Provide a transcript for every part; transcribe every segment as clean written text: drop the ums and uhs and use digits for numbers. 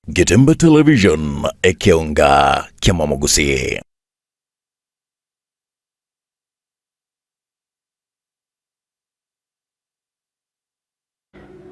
Getembe Television, ekeonga ki'amamogusii.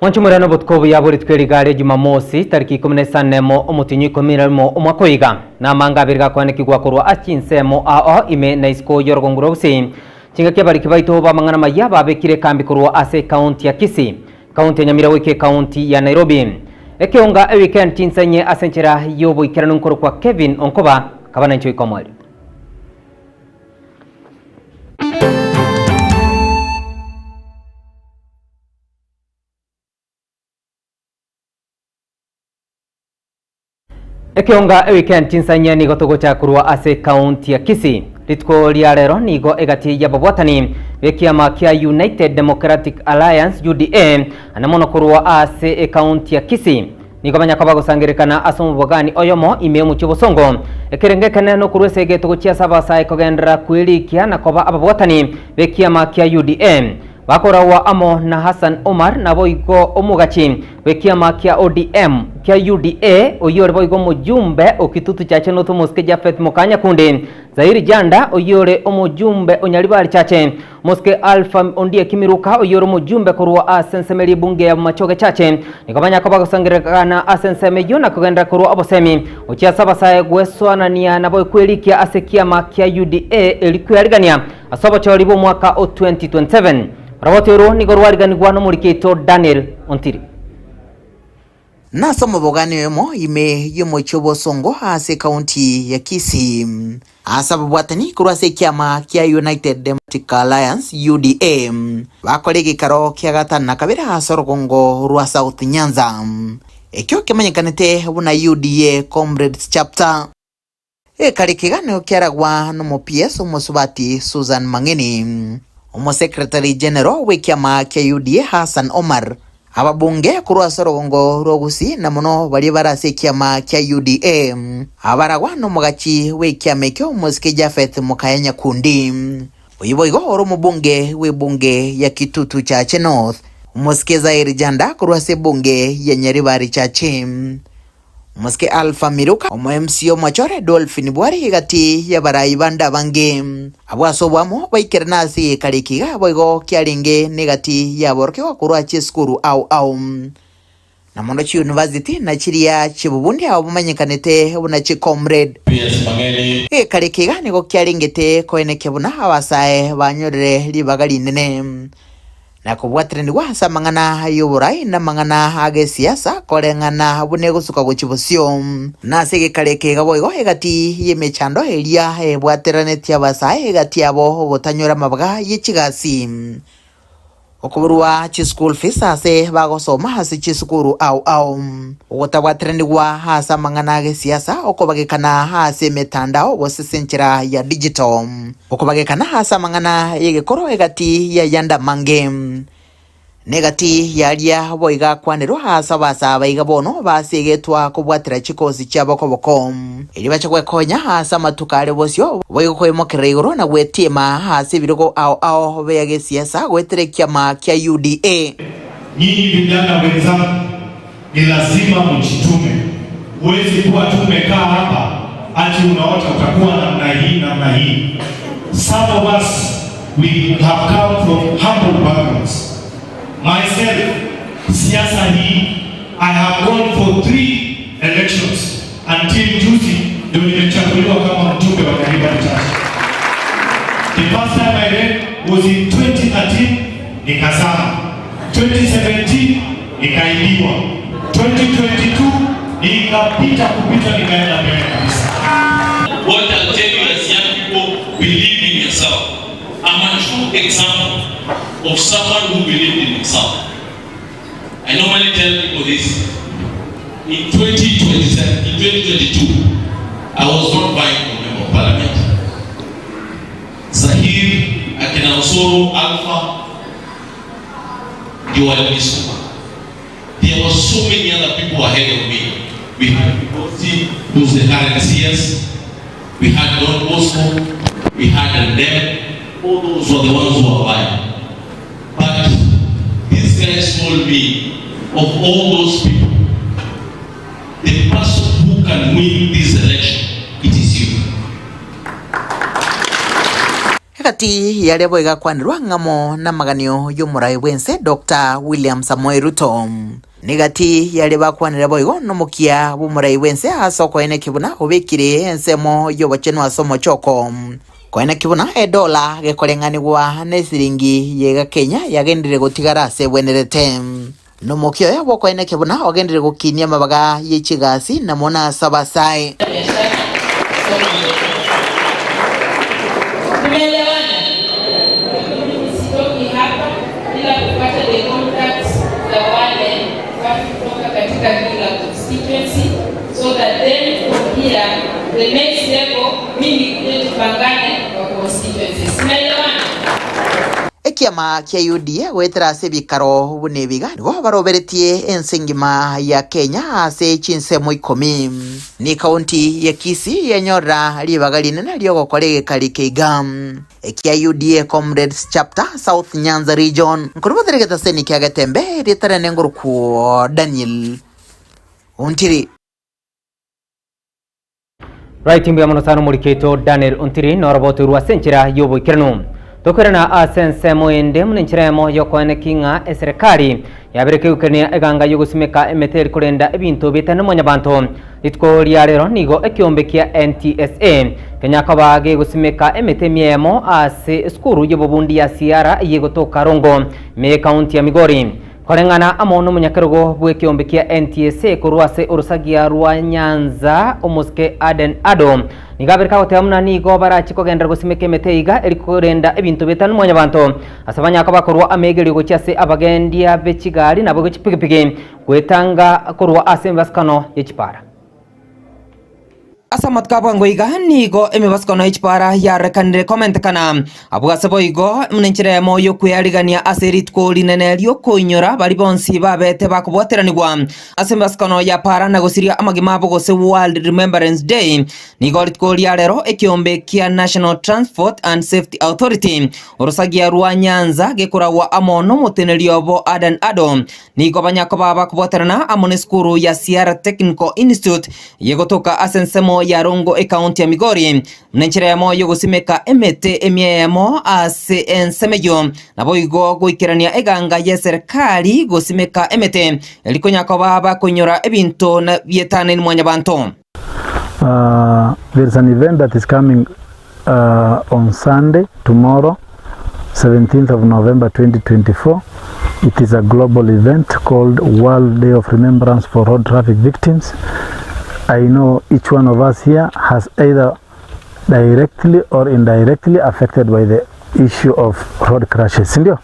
Mwanche morane obotuko obuya bwe rituko eri gare Jumamosi, tariki ikomi na isano nemo, omotienyi o ikomi na rimo omwaka oiga. Na amanga abere gakwanekigwa korwa ase chinsemo ao ao ime na isiko y'orogongo rwa Gusii. Chingaki abariki baito b'amang'ana amayia babekire ekambi korwa ase ekaunti ya Kisii, Ekaunti ya Nyamira goika ekaunti ya Nairobi. Ekeonga eweekend chinsa inye ase enchera y'oboikeranu nkorokwa Kevin Onkoba, kaba nainche goika omoerio. Ekeonga eweekend chinsa inye nigo togocha korwa ase ekaunti ya Kisii. Rituko ria rero nigo egati y'ababwatani b'ekiama kia United Democratic Alliance, UDA, ane mono korwa ase ekaunti ya Kisii. Nigo banya koba gosangererekana ase omobogani oyomo ime y'omochie obosongo. Ekerengo ekenene nokorwa ase egeto gochia ase abasae kogenderera kwerikia na koba ababwatani b'ekiama kia UDA. Bakoragwa amo na Hassan Omar naboigo omogachi bw'ekiama kia ODM kia UDA oyio ore boigo omojumbe o Kitutu Chache North Omosike Japheth Mokanyakundi, Zairi Janda oyio ore omojumbe o Nyaribari Chache, Omosike Alpha Ondieki Miruka oyio ore omojumbe korwa ase ensemo eria ebunge ya Bomachoge Chache. Nigo banya koba gosangererekana ase ensemo eyio na kogenderera korwa obosemi gochia ase abasae gwesoanania nabo kwerikia ase ekiama kia UDA erio kwearigania Ase obochori bw'omwaka o 2027, oroboti orwo nigo rwariganigwa nomoriki oito Daniel Ontiri. Nase omobogani oyomo ime y'omochie o Bosongo ase ekaunti ya Kisii, ase ababwatani korwa ase ekiama kia United Democratic Alliance, UDA, bakora egekaro kia gatano na kabere ase orogongo rwa South Nyanza, ekio kemanyekanete buna UDA Comrades Chapter. Ekare ekeganero kiaragwa n'omo-PS omosubati Susan Mang'eni, Omosecretary General bw'ekiama kia UDA Hassan Omar, ababunge korwa ase orogongo rwa Gusii na mono baria bare ase ekiama kia UDA, abaragwa nomogachi bw'ekiama ekio omosike Japheth Mokaya Nyakundi. Oyio boigo ore omobunge bw'ebunge ya Kitutu Chache North, omosike Zaheer Janda korwa ase ebunge ya Nyaribari Chache. Omosike Alpha Miruka, omo-MC omochore Dolphin Bwari egati y'abarai bande abange. Abwo ase oboamo baikerana ase egekari eke iga boigo kiarenge negati y'aborokigwa korwa chisukuru ao ao na mono chiuniversity na chiria chi'obobundi abo bamanyekanete buna chicomrade. Egekari eke iga nigo kiarengete koenekia buna abasae banyorire ribaga rinene. Na kobwataranigwa ase amang'ana ay'oborai na amang'ana ag'esiasa koreng'ana buna egosuka gochia bosio. Na ase egekare eke iga boigo egati y'emechando eria ebwateranetie abasae egati yabo ogotanyora amabaga ye chigasi, okoborwa chischool fees ase bagosoma ase chisukuru ao ao, ogotabwataranigwa ase amang'ana ag'esiasa, okobagekana ase emetandao gose ase enchera ya digital. Okobagekana ase amang'ana y'egekoro egati y'ayande amange, na egati y'aria boigo akwanerwa ase abasaa iga bono basegetwa kobwatera chikosi chiabo koboko, erio bache gwekonya ase amatuko are bosio, boigo koimokerera igoro na gwetiema ase ebirogo ao ao bia gesiasa goetera ekiama kia UDA. Nyinyi vijana wenzangu ni lazima mjitume. Huwezi kuwa tu umekaa hapa ati unaota utakuwa namna hii namna hii. Some of us we have come from humble backgrounds. Myself, siasa hii I have gone for three elections until juzi ndio nimechaguliwa kama mjumbe wa Nyaribari Chache. The first time I ran was in 2013 nikazama. 2017 nikaibiwa, 2022 nikapita kupita nikaenda mbele kabisa. What I'll tell you as young people, believe in yourself. I'm a true example of someone who believed in himself. I normally tell people this. In 2027, in 2022, I was not vying for member of parliament. Zahir, akina Osoro, Alpha, ndio walinisukuma. There were so many other people ahead of me. We had Migosi, who's the current CS. We had Don Bosco. We had Andem. All those were the ones who were vying. But these guys told me, of all those people, the person can win this election, it is you. Egati yaria boigo akwanerwa ng'amo namaganio y'omorai bw'ense Doctor William Samoei Ruto. Negati yaria bakwanire boigo nomokia bw'omorai bw'ense ase okoenekia buna obekire ensemo y'obochenu ase omochoko. Koenekia buna edola gekoreng'anigwa nesiringi yega Kenya yagenderire gotigara ase ebwenerete. Nomokia oye bw'okoenekia buna ogenderire gokinia amabaga ye chigasi na mono ase abasae. Ekiama kia UDA goetera ase ebikaro buna ebiga nigo baroberetie ense engima ya Kenya ase chinsemo ikomi. Ne county ya Kisii yenyorera ribaga rinene riogokora egekari keiga ekia UDA Comrades Chapter South Nyanza Region. Nkorubatere getaseni kia Getembe erieta riane ngorokwo Daniel Ontiri. Right mbuya mono sana omorikeito Daniel Ontiri norobotoirwe ase enchera y'oboikeranu. Tokoirana ase ensemo ende buna enchera eyemo y'okoeneki ng'a eserekari yabere kegukania eganga y'ogosimeka emete eri korenda ebinto bietane mwanyabanto. Rituko ria rero nigo ekeombe kia NTSA kenya koba gegosimeka emete emiemo ase esukuru y'obobundi ya Siara eyegotoka Rongo ime y'ekaunti ya Migori. Koreng'ana amo nomonyakerogo bw'ekeombe kia NTSA korwa ase orosagia rwa Nyanza, omosike Aden Ado, nigo abereka agoteba buna nigo barache kogenderera gosimeka emete iga eri korenda ebinto bietanu mwanyabanto ase abanyaka bakorwa amegerio gochia ase abagendia be chigari naboigo chipigipigi gwetanga korwa ase emebasukano ye chipara. Ase amatuko a bwango iga nigo emebasukano ye chipara yarorekanire komentekana. Abwo ase boigo buna enchera eyemo y'okwearigania ase rituko rinene ri'okoinyora baria bonsi babete bakobwateranigwa ase emebasukano ya para na gosiria amagima abo gose World Remembrance Day. Nigo rituko ria rero ekeombe kia National Transport and Safety Authority orosagia rwa Nyanza gekoragwa amo nomoteneri obo Adan Ado Nigo banyakoba bakobwaterana amo nesukuru ya Sierra Technical Institute eyegotoka ase ensemo ya Rongo ekaunti ya Migori buna enchera eyemo yogosimeka emete emia eyemo ase ensemo eyio naboigo goikerania eganga y'eserekari gosimeka emete eri konya koba bakoinyora ebinto bietanaine mwanyabanto. There is an event that is coming on Sunday, tomorrow, 17th of November 2024. It is a global event called World Day of Remembrance for Road Traffic Victims. I know each one of us here has either directly or indirectly affected by the issue of road crashes, sindio?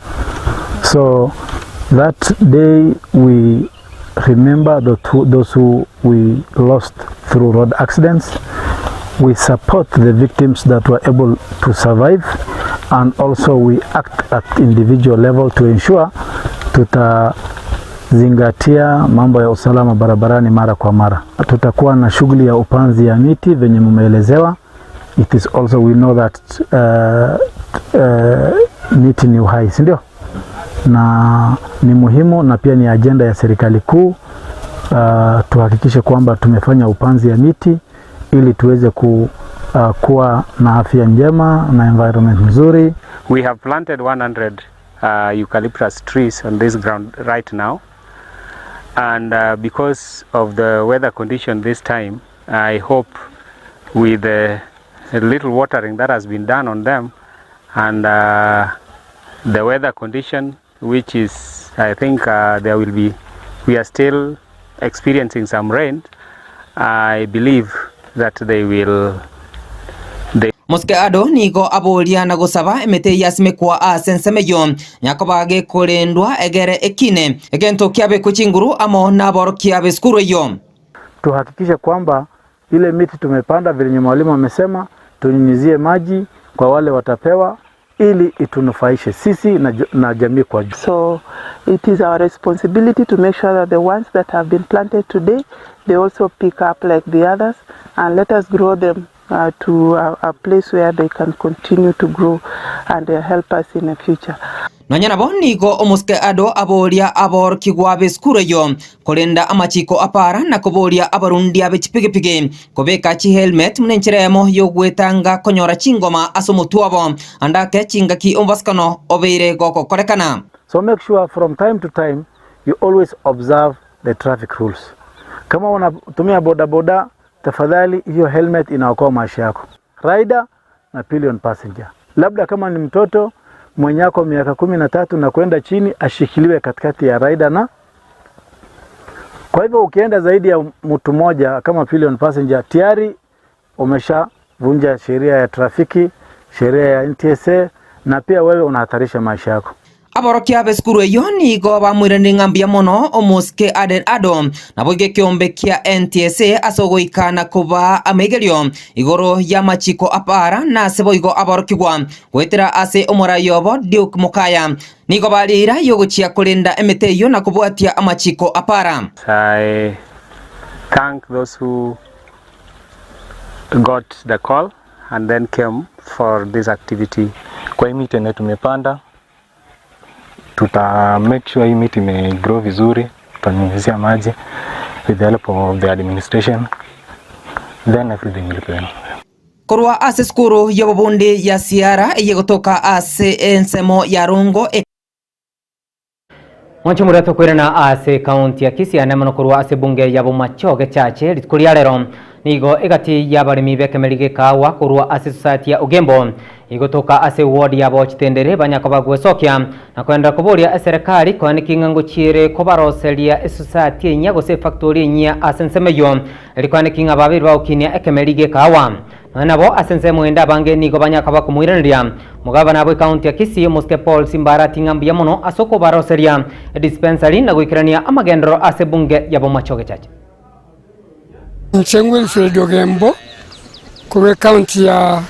So that day we remember the those who we lost through road accidents. We support the victims that were able to survive and also we act at individual level to ensure tutazingatia mambo ya usalama barabarani mara kwa mara. Tutakuwa na shughuli ya upanzi ya miti venye mumeelezewa. It is also we know that miti ni uhai, si ndio? Na ni muhimu na pia ni ajenda ya serikali kuu tuhakikishe kwamba tumefanya upanzi ya miti ili tuweze kuwa na afya njema na environment nzuri. We have planted 100 eucalyptus trees on this ground right now, and because of the weather condition this time, I hope with the little watering that has been done on them and the weather condition, which is, I think, there will be, we are still experiencing some rain, I believe that they will they Mosike Ado nigo aboria na gosaba emete yasimekwa ase ensemo eyio nyakoba gekorendwa egere ekine egento kiabekwe chinguru amo naborokia b'esukuru eyio. Tuhakikishe kwamba ile miti tumepanda vile mwalimu amesema, tunyunyizie maji kwa wale watapewa ili itunufaishe sisi na jamii kwa jumla. So it is our responsibility to make sure that the ones that have been planted today, they also pick up like the others, and let us grow them to a place where they can continue to grow and help us in the future. Nonya nabo nigo omosike Ado aboria aborokigwa b'esukuru eyio korenda amachiko a para na koboria abarundia be chipigipigi kobeka chihelmet buna enchera eyemo y'ogwetanga konyora chingoma ase omotwe obo ande ake chingaki omobasikano obeire gogokorekana. So make sure from time to time you always observe the traffic rules. Kama unatumia boda boda tafadhali hiyo helmet inaokoa maisha yako. Rider na pillion passenger. Labda kama ni mtoto mwenye ako miaka 13 na kwenda chini ashikiliwe katikati ya rider na kwa hivyo ukienda zaidi ya mtu mmoja kama pillion passenger tayari umeshavunja sheria ya trafiki, sheria ya NTSA na pia wewe unahatarisha maisha yako. Aborokia b'esukuru eyio nigo bamoiraneire ng'a mbuya mono omosike Aden Ado, naboigo ekeombe kia NTSA ase ogoika na kobaa amaigerio igoro y'amachiko a para na ase boigo aborokigwa goetera ase omorai obo Duke Mokaya. Nigo bare eira y'ogochia korenda emete eyio na kobwatia amachiko a para. I thank those who got the call and then came for this activity. Kwa hii miti yenye tumepanda tuta make sure hii miti ime grow vizuri, tutanyunyizia maji with the help of the administration then everything will be well. Korwa ase esukuru y'obobundi ya Siara eyegotoka ase ensemo ya Rongo. Mwanche moria tokoirana ase ekaunti ya Kisii ane mono korwa ase ebunge ya Bomachoge Chache rituko ria rero nigo egati y'abaremi b'ekemeri g'ekahawa korwa ase esociety ya Ogembo igotoka ase eward ya Bochitendere banyakoba gwesokia na koenderera koboria eserekari koaneki ng'a ngochiere kobaroseria esociety enyia gose efactory enyia ase ensemo eyio eri koaneki ng'a babeire bagokinia ekemeri g'ekahawa Nonya nabo, ase ensemo ende abange nigo banyakaba komoiraneria. Omogabana bw'ecounty ya Kisii, Omosike Paul Simba arati ng'a mbuya mono ase okobaroseria edispensary na goikerania amagenderero ase ebunge ya Bomachoge Church. Inche Wilfred Ogembo korwa ecounty ya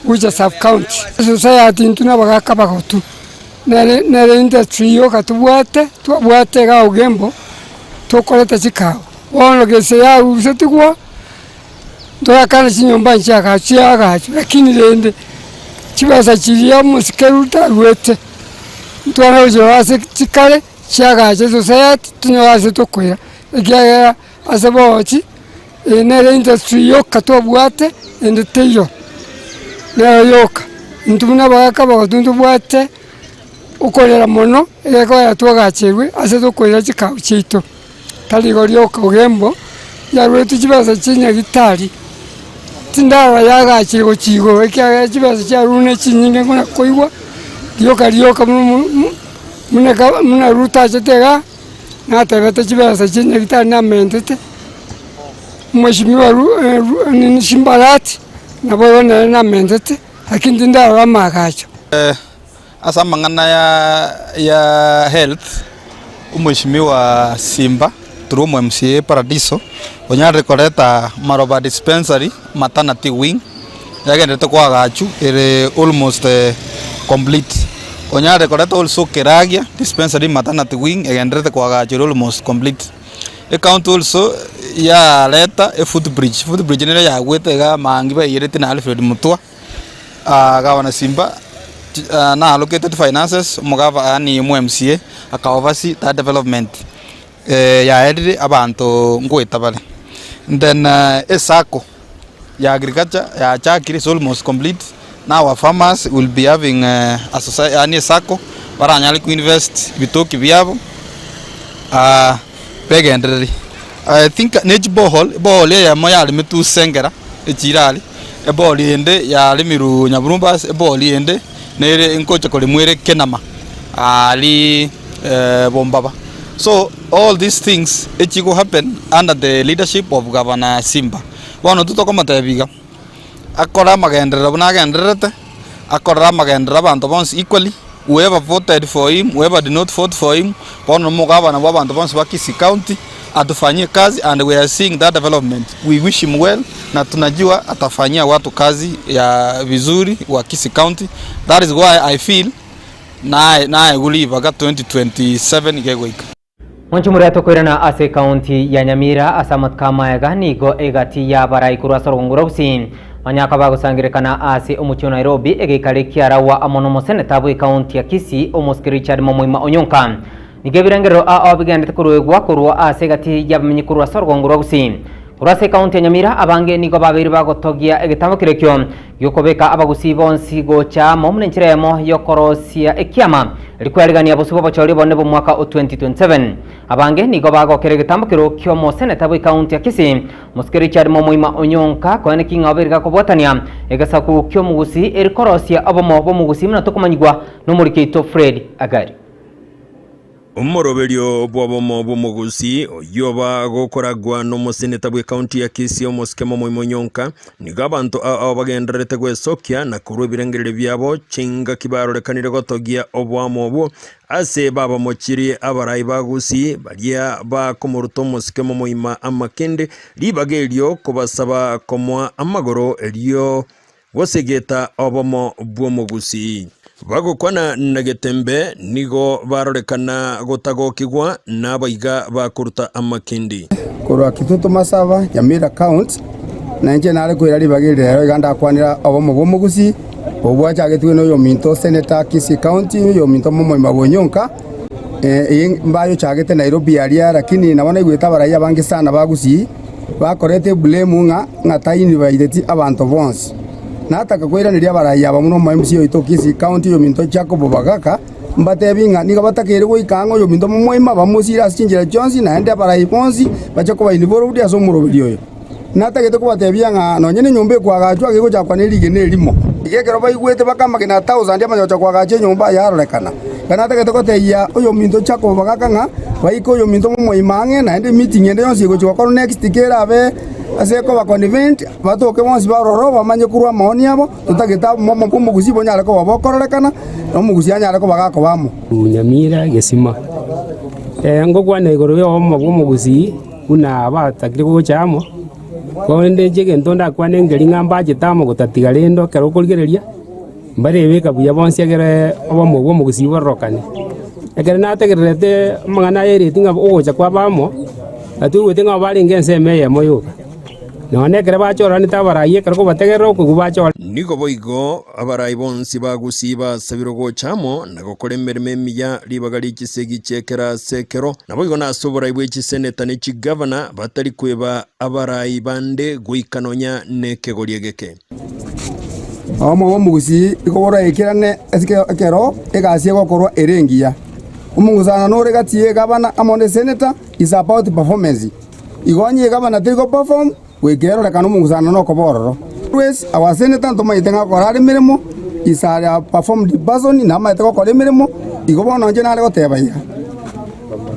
Busia sub county. Society intwe na abagaka abagotu nere nere industry yoka tobwate twabwate igaa Ogembo tokoreta chikawa. Bono gese yarusetigwa Ntorakane chinyomba nchiagachu chiagachu, lakini rende chibesa chiria omosike Ruto aruete, ntwane gochirora ase chikare chiagacha esociety tonyore ase tokoira, ekiagera ase bochi eye nere industry yoka twabwate ende teiyo, nero yoka. Intwe buna abagaka abagotu ntobwate okorera mono egekogera twagacherwe ase tokoira chikao chiaito. Tari igo rioka Ogembo yaruetwe chibesa chia Nyagitari, tindaba yagachire gochia igoro ekiagera chibesa chiarure ne chinyinge nkona koigwa rioka rioka buna buna Ruto achete igaa, natebete chibesa chia Nyagitari namentete, Mheshimiwa Ru nini Simbarati nabo igo nere namentete, lakini tindarora amaagacho. Ase amang'ana ya health, Omweshimiwa Simba through omo MCA Paradiso onyarire koreta Maroba Dispensary Maternity Wing yagenderete koagachwa ere almost complete. Onyarire koreta also Keragia Dispensary Maternity Wing egendererete koagachwa ere almost complete. Ecounty also yareta efootbridge, footbridge nere yagwete iga amaangi baiyereti na Alfred Mutua. Gavana Simba na allocated finances omogava yaani omo MCA aka oversee that development yaerire abanto ngoeta bare. Then esacco ya agriculture yachakire is almost complete now our farmers will be having a society yaani esacco baranyare ko invest ebitoki biabo begendererie. I think ne chiborehole, eborehole eyemo yaremetwe Sengera echire aria, eborehole ende yaremirwe Nyaburumba ase eborehole ende nere nkocha koremwa ere Kenama aria Bombaba. So all these things echigo happen under the leadership of Governor Simba. Bono intwe tokomotebia iga, akore amagenderero buna agendererete, akorere amagenderero abanto bonsi equally, whoever voted for him, whoever did not vote for him, bono omogabana bwa abanto bonsi ba Kisii County, atufanyie kazi and we are seeing that development, we wish him well na tunajua atafanyia watu kazi ya vizuri wa Kisii County, that is why I feel naye naegwe ribaga 2027 gegoika. Mwanche moria tokoirana ase ekaunti ya Nyamira ase amatuko amaega nigo egati y'abarai korwa ase orogongo rwa Gusii. Banyaka bagosangererekana ase omochie o Nairobi egeikaro ekiaragwa amo nomoseneta bw'ekaunti ya Kisii Omosike Richard Momoima Onyonka. Nigo ebirengerero ao bigendete koruegwa korwa ase egati y'abamenyi korwa ase orogongo rwa Gusii. Korwa ase ekaunti ya Nyamira abange nigo babeire bagotogia egetambo kerekio gi'okobeka abagusii bonsi gocha amo buna enchera eyemo y'okorosia ekiama erio kwearigania bosio bw'obochori obonene bw'omwaka o 2027. Abange nigo bagokera egetambo kero ki'omoseneta bw'ekaunti ya Kisii Mosike Richard Momoima Onyonka koeneki ng'a obeire gakobwatania egesaku ki'omogusii eri korosia obomo bw'omogusii buna tokomanyigwa nomoriki oito Fred Agari. Omoroberio bw'obomo bw'omogusii oyio oba gokoragwa nomoseneta bw'ekaunti ya Kisii Omosike Momoima Onyonka nigo abanto ao ao bagendererete gwesokia na korwa ebirengererio biabo chingaki barorekanire gotogia oboamo obwo Ase babamochirie abarai ba Gusii, baria bakomoruta omosike momoima amakende, ribaga erio kobasaba komoa amagoro erio gosegeta obomo bw'omogusii. Bagokwana na Getembe nigo barorekana gotagokigwa nabaiga bakoruta amakindi. Korwa Kitutu Masaba, Nyamira County, na inche nare koira ribaga eri rero iga ndakwanera obomo bw'omogusii, obwo bwachagetwe noyominto Senator Kisii County, oyominto momoima bw'Onyonka, eye mbaye ochagete Nairobi aria lakini nabo naigwete abarai abange sana ba Gusii bakorete eblame ng'a ng'a tainvaiteti abanto bonsi. Nataka koiraneria abarai aba buna omo MCA oito Kisii County oyominto Jacob Bagaka, Mbatebi ng'a nigo batakeire goika ang'e oyominto momoima, bamosiire ase chinchera chionsi, naende abarai bonsi bache koba involved ase omoroberi oyo. Natagete kobatebia ng'a nonye nenyomba ekoagachwa gegochakwa ne rigena erimo. Iga ekero baigwete bakamagena a thousand amanya gocha koagacha enyomba yarorekana. Iga natagete gotebia oyominto Jacob bagaka ng'a baike oyominto momoima ang'e naende emeeting ende yonsi egochi gokorwa next kerabe ase ekoba convened batoke bonsi baroro bamanye korwa amaoni abo. Totagete omomo bw'omogusii bonyare koba bokororekana, na omogusii anyare koba gakoba amo. Nyamira gesima. Ngokwana igoro y'obomo bw'omogusii buna batakire gocha amo, korende inche egento ndakwane nkeri ng'a mbachete amo gotatiga rende ekero okorigereria, mbarebeka buya bonsi ekere obomo bw'omogusii bororokane. Ekero nategererete amang'ana aya ereti ng'a ogocha kwabo amo, natwaigwete ng'a barenge ensemo eyemo yoka. Nonya nekero bachoranete abarai, ekero kobategerera okogwa bachore. Nigo boigo abarai bonsi ba Gusii basabirwe gocha amo na gokora emeremo emiya ribaga rie chisegi chi'ekero ase ekero, naboigo nase oborai bwe chiseneta ne chigavana batari kweba abarai bande goika nonya nekegori egeke. Obomo bw'omogusii igo boraikerane ase ekero egasi egokorwa ere engiya. Omong'usano nore gati y'egavana amo neseneta is about performance. Igo onye egavana teri goperform, goika erorekane omong'usano nokoba ororo. Always our senator ntomanyete ng'a okora are emeremo, is a performed person, namanyete gokora emeremo, igo bono inche nare goteba iga,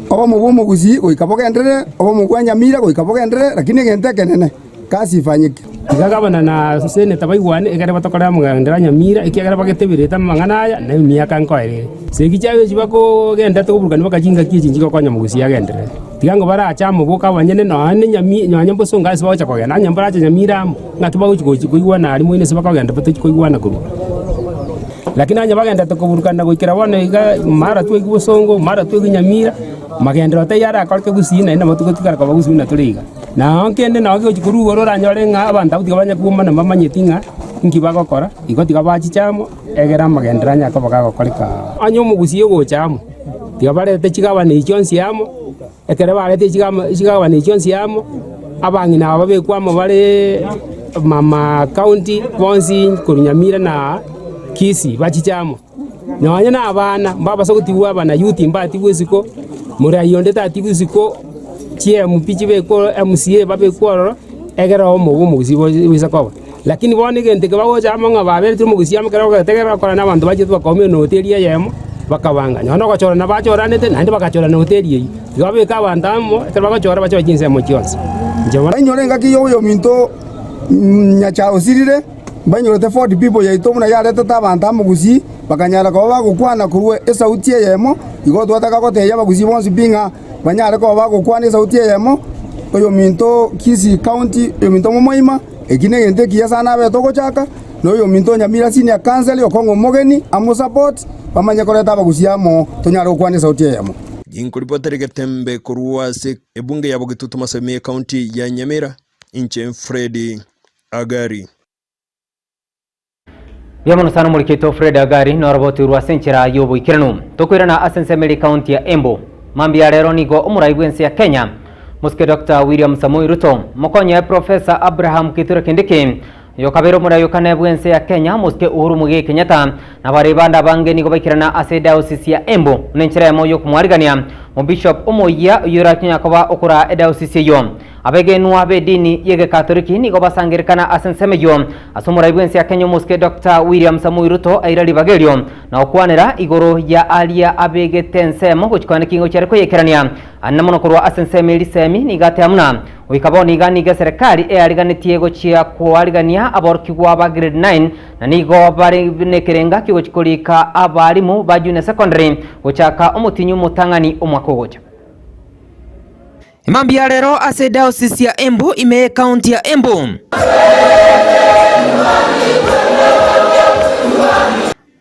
obomo bwa omogusii goika bogenderere, obomo bwa Nyamira goika bogenderere, lakini egento ekenene, Kasi ifanyike. Iga gavana na seneta baigwane, ekere batokorera amagenderero a Nyamira, ekiagera bageteberete amang'ana aya, na emiaka nkoera ere. Segi chiabo echi bakogenderete koburukania mpaka chingaki echi nchigokonya mogusia agenderere. Tiga ng'a barache amo boka abanyene nonya ne Nyami nonya mbosongo ase bagocha kogenda, onye mborache Nyamira amo, ng'a tibagochi gochi koigwana aria moino ase bakogenda batochi koigwana korwa. Lakini onye bagenderete koburukana goikera bono iga mara twaigwa bosongo, mara twaigwa Nyamira, magenderero taiyo arakoreke gusii naende nabo togotigara koba gusii buna tore iga. Nao kende nao kegochia korwa igoro oranyore ng'a abanto abwo tiga banya kwomana mbamanyeti ng'a inki bagokora, igo tiga bachiche amo, egere amagenderero anyare koba gagokoreka. Onye omogusii ogocha amo, tiga barete chigavana echio chionsi amo, ekero baretire chigama chigavana echio chionsi amo, abang'ina aba babekwe amo bareee mama county bonsi korwa Nyamira na Kisii bachiche amo. Nonya na abana mbabasa gotigwa abana youth mbatigwe isiko, morai onde tatigwa isiko, chi MP chibekwe MCA babekwe ororo, egere obomo bwa omogusii boise koba. Lakini bono egento eke bagocha amo ng'a baberetire omogusii amo ekero ogotegerera okora na abanto bachete bakaumia enoti eria eyemo, bakabanga. Nonya na ogochorana bachoranete naende bagachorana hoteli eyio. Tiga babeke abanto amo, ekero bagochora bachore chinsemo chionsi. Inche bono. Bainyore engaki y'oyominto Nyachae osirire. Mbainyorete Ford People yaito buna yaretete abanto amo Gusii, bakanyara koba bagokwana korwa esauti eyemo, igo twataka gotebia abagusii bonsi pi ng'a banyare koba bagokwana esauti eyemo, oyominto Kisii County, oyominto Momoima, eki negento ekiya sana abete ogochaka, na oyominto Nyamira Senior Council okong'a omogeni amo support, bamanye koreta abagusii amo tonyare gokwana esauti eyemo. Ginkoripotera egetembe korwa ase ebunge ya Bogetutu Masaba ime y'Ecounty ya Nyamira, inche Fred Agari. Mbuya mono sana omorikito Fred Agari norobotirwe ase enchera y'oboikeranu. Tokoirana ase ensemo ere ekaunti ya Embu. Mambia ya rero nigo omorai bw'ense ya Kenya, Mosike Doctor William Samoei Ruto, mokonyi oye Professor Abraham Kithure Kindiki, oyokabere omorai okane bw'ense ya Kenya, Mosike Uhuru Muigai Kenyatta, na abarai bande abange nigo baikerana ase ediocese ya Embu buna enchera eyemo y'okomwarigania Omobishop omoyia oyio orakinya koba okoraa ediocese eyio. Abegenwa b'edini y'Egekatoliki nigo basangerekana ase ensemo eyio ase omorai bw'ense ya Kenya omosike Doctor William Samoei Ruto aira ribaga erio na gokwanera igoro ya aria abegete ensemo gochia koenda kingo chiare koyekerania anene mono korwa ase ensemo eria risemi nigo ateba buna goika bono iga nigo eserekari eariganetie gochia koarigania aborokigwa ba grade 9 na nigo bare nekerenga kiogochia korika abalimu ba junior secondary gochaka omotinyi omotang'ani omwaka ogocha. Mambia rero ase Diocese ya Embu ime y'Ecounty ya Embu.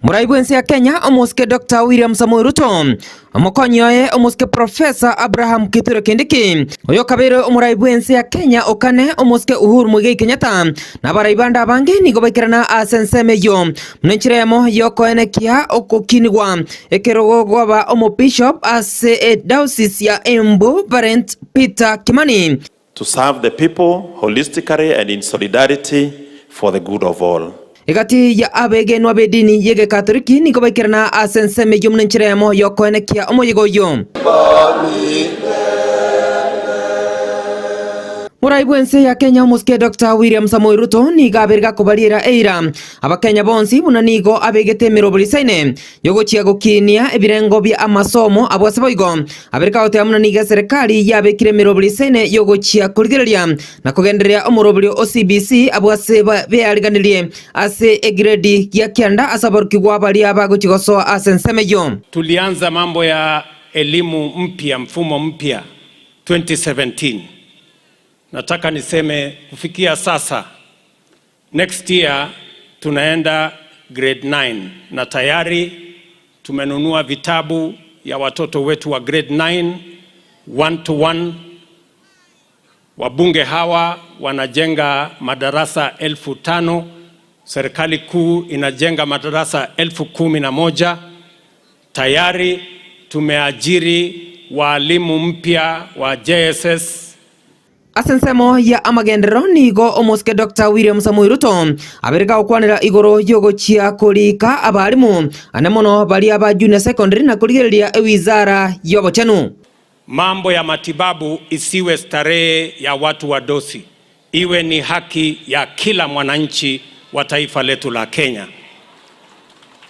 Morai bw'ense ya Kenya omosike Doctor William Samoei Ruto, omokonyi oye omosike Professor Abraham Kithure Kindiki, oyokabeire omorai bw'ense ya Kenya okane omosike Uhuru Muigai Kenyatta, na abarai bande abange nigo baikerana ase ensemo eyio buna enchera eyemo y'okoenekia ogokinigwa Ekerogo kwaba omobishop ase ediocese ya Embu Barent Peter Kimani. To serve the people holistically and in solidarity for the good of all. Egati ya abegenwa b'edini y'Egekatoliki nigo baikerana ase ensemo eyio buna enchera eyemo y'okoenekia omoyega oyio. Morai bw'ense ya Kenya omosike Doctor William Samoei Ruto nigo abeire gakobariera eira Abakenya bonsi buna nigo abegete emeroberi isaine yogochia gokinia ebirengo bia amasomo abwo ase boigo abereka goteba buna nigo eserekari yabekire emeroberi isaine yogochia korigereria na kogendereria omoroberio o CBC abwo ase beariganirie ase egredi gia kianda ase aborokigwa baria bagochia gosoa ase ensemo eyio. Tulianza mambo ya elimu mpya, mfumo mpya 2017. Nataka niseme kufikia sasa Next year tunaenda grade 9 na tayari tumenunua vitabu ya watoto wetu wa grade 9 one to one. Wabunge hawa wanajenga madarasa 5,000, serikali kuu inajenga madarasa 11,000. Tayari tumeajiri waalimu mpya wa JSS. Ase ensemo ya amagenderero nigo omosike Doctor William Samoei Ruto abeire gagokwanera igoro yogochia korika abalimu ane mono baria ba junior secondary na korigereria ewizara y'obochenu. Mambo ya matibabu isiwe starehe ya watu wa dosi, iwe ni haki ya kila mwananchi wa taifa letu la Kenya.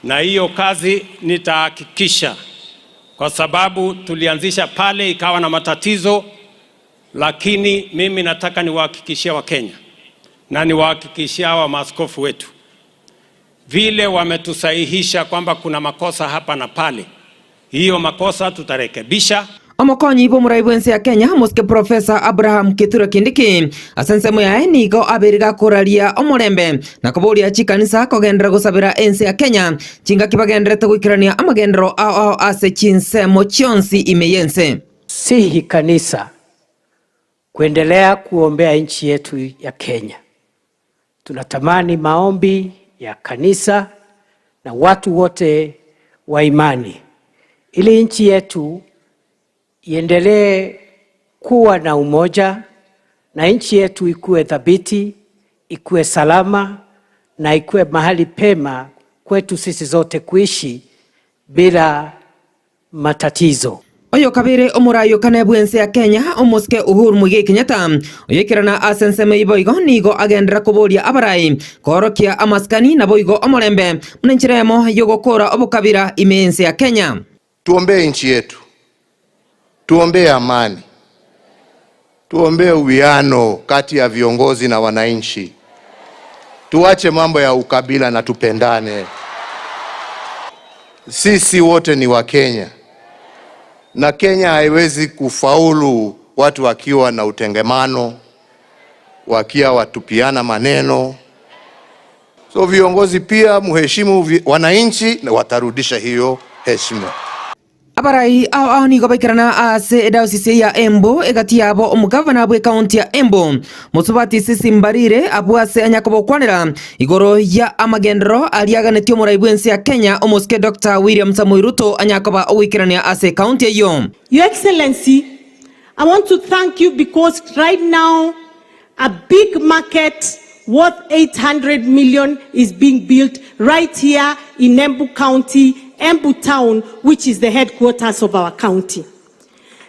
Na hiyo kazi nitahakikisha, kwa sababu tulianzisha pale ikawa na matatizo, lakini mimi nataka niwahakikishie Wakenya na niwahakikishie hawa maaskofu wetu vile wametusahihisha kwamba kuna makosa hapa na pale, hiyo makosa tutarekebisha. Omokonyi bw'omorai bw'ense ya Kenya, Omosike Professor Abraham Kithure Kindiki, ase ensemo yaye nigo abeire gakoraria omorembe na koboria chikanisa kogenderera gosabera ense ya Kenya chingaki bagendererete goikerania amagenderero ao ao ase chinsemo chionsi ime y'ense. Sihi kanisa kuendelea kuombea nchi yetu ya Kenya. Tunatamani maombi ya kanisa na watu wote wa imani ili nchi yetu iendelee kuwa na umoja na nchi yetu ikuwe thabiti, ikuwe salama na ikuwe mahali pema kwetu sisi zote kuishi bila matatizo. Oyo kabere omorai okane bw'ense ya Kenya omosike Uhuru Muigai Kenyatta oyoikerana ase ensemo eyio boigo nigo agenderera koboria abarai koorokia amasikani naboigo omorembe buna enchera eyemo yogokora obokabira ime y'ense ya Kenya. Tuombee nchi yetu, tuombee amani, tuombee uwiano kati ya viongozi na wananchi, tuache mambo ya ukabila na tupendane. Sisi wote ni Wakenya na Kenya haiwezi kufaulu watu wakiwa na utengemano, wakiwa watupiana maneno. So viongozi pia muheshimu wananchi na watarudisha hiyo heshima. Abarai ao ao nigo baikerana ase edayosisi ya Embu, egati yabo omogavana bw'ekaunti ya Embu, Mosubati Cissy Mbarire, abwo ase anyakobokwanera igoro ya amagenderero aria aganetie omorai bw'ense ya Kenya omosike Doctor William Samoei Ruto anyakoba ogoikerania ase ekaunti eyio. Your Excellency, I want to thank you because right now a big market worth 800 million is being built right here in Embu County, Embu Town, which is the headquarters of our county.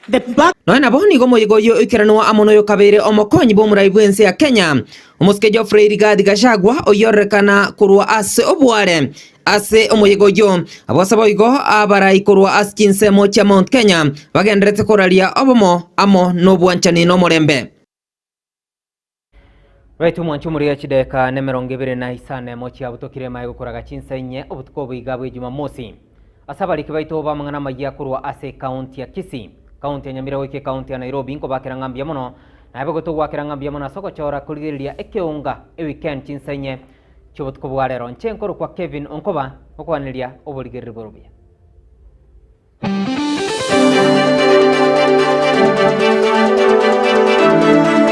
The back Nonya nabo nigo omoyega oyio oikeranwa amo noyo kabeire omokonyi bw'omorai bw'ense ya Kenya, omosike Geoffrey Rigathi Gachagua, oyio ororekana korwa ase oboare ase omoyega oyio. Abwo boigo abarai korwa ase chinsemo chia Mount Kenya bagendererete koraria obomo amo nobwanchani nomorembe. Right omwancho omorigia chideka nemerongo ebere na isano emo chiabutokire mae gokoraga chinsa inye obotuko oboiga bwe Jumamosi. Ase abariki baito bamang'ana amaya korwa ase ekaunti ya Kisii, kaunti ya Nyamira goika ekaunti ya Nairobi nkobakera ng'a mbuya mono naye gotogwakera ng'a mbuya mono ase ogochora korigereria ekeunga eweekend chinsa inye chiobotuko bwa rero. Nche nkorokwa Kevin Onkoba okwaneria oborigereri borobuya.